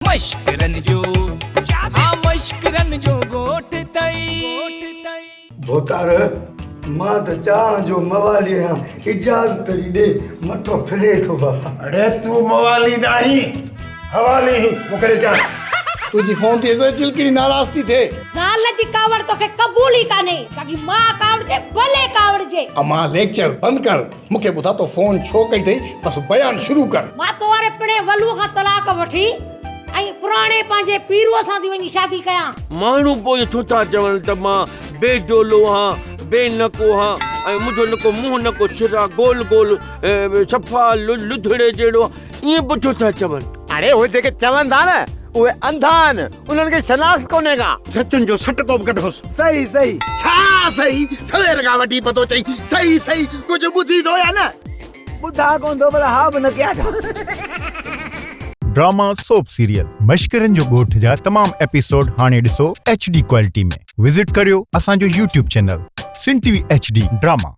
مشڪرن جو ها مشڪرن جو ڳوٺ ٿئي. ڀوتار، مان ته چانهه جو موالي آهيان، اجازت جي ڏي، مٿو ڦري ٿو بابا. اڙي تون موالي ناهين، حوالي هين، مون کي ڏي چانهه. تنهنجي فون ٿي اچي چلڪڻي ناراض ٿي ٿئي. زال جي ڪاوڙ توکي قبول ئي ڪانهي، باقي مان ڪاوڙجي ڀلي ڪاوڙجي. امان ليڪچر بند ڪر، مون کي ٻڌاء تو فون ڇو ڪئي اٿئي، بس بيان شروع ڪر. مان تو واري پڻهين ولوء کان طلاق وٺي ۽ پراڻي پنهنجي پيروء سان ٿي وڃي شادي ڪيان. ماڻهو پوء ڇو ٿا چون ته مان بي ڊولو هان، بي نڪو هان ۽ منهنجو نڪو منهن نڪو سر آ، گول گول صفا لڌڙي جهڙو آ، ائين به ڇو ٿا چون؟ اڙي اهي جيڪي چون ٿا نه اهي انڌا آهن، انهن کي شناخت ڪونهي ڪا. سچن جو سٽڪو به ڪڍوس. صحيح صحيح. ڇا صحيح؟ سوير کان وٺي پتو چئي صحيح صحيح ڪجهه ٻڌي ٿو يا نه؟ ٻڌان ڪونه ٿو پر ها به نه ڪيان ڇا. ڊراما سوپ سيريل مشڪرن جو ڳوٺ جا تمام ايپيسوڊ هاڻي ڏسو ايڇ ڊي ڪوالٽي ۾ وزٽ ڪريو اسان جو YouTube channel Sindh T V H D drama.